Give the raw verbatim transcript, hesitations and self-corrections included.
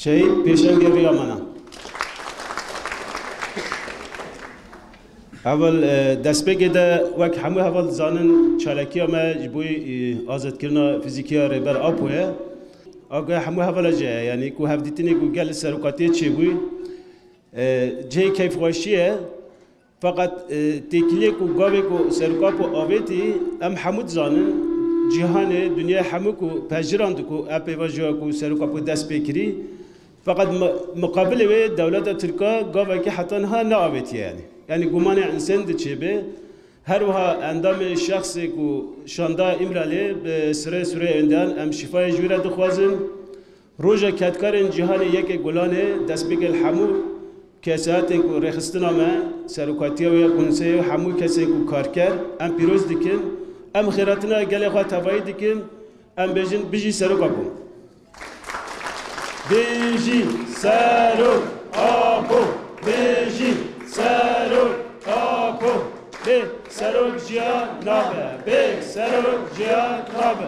Şehîd pêşengê riya me ne. Heval, e, destpêkê de wek hemû heval dizanin, çalakiya me ji bo, e, azadkirina fizîkî ya Rêber Apo ye. Aka hemû hevala jê ye, yanî ku hevdîtinê ku gel serokatiyê çêbû, e, cihê keyfxweşî ye. Feqet, e, têkiliyê ku gavê ku Serok Apo avêtî, em hemû dizanin, cîhanê, dinyayê hemû ku pejirand ku ev pêvajoya ku Serok Apo dest pê kirî, feqet mi-, miqabilê wê dewleta Tirka gavekî heta niha neavêtiye yanî. Yanî gumanê însan diçêbe. Her wiha endamê şexsê ku şanda Îmralê bi sirê Sûrê Êndan em şîfayê ji wî re dixwazin. Roja kedkarên cîhanê yekê Gulanê destpêkê li hemû kesayetên ku rêxistina me, serokatiya wê, konseyê û hemû kesên ku kar ker, em pîroz dikin. Em xêratina gelê xwe tevayî dikin. Em bêjin, bijî Serok Apo. Bijî Serok Apo. Bijî Serok Apo. Bê Serok jiyan nabe. Bê Serok jiyan nabe.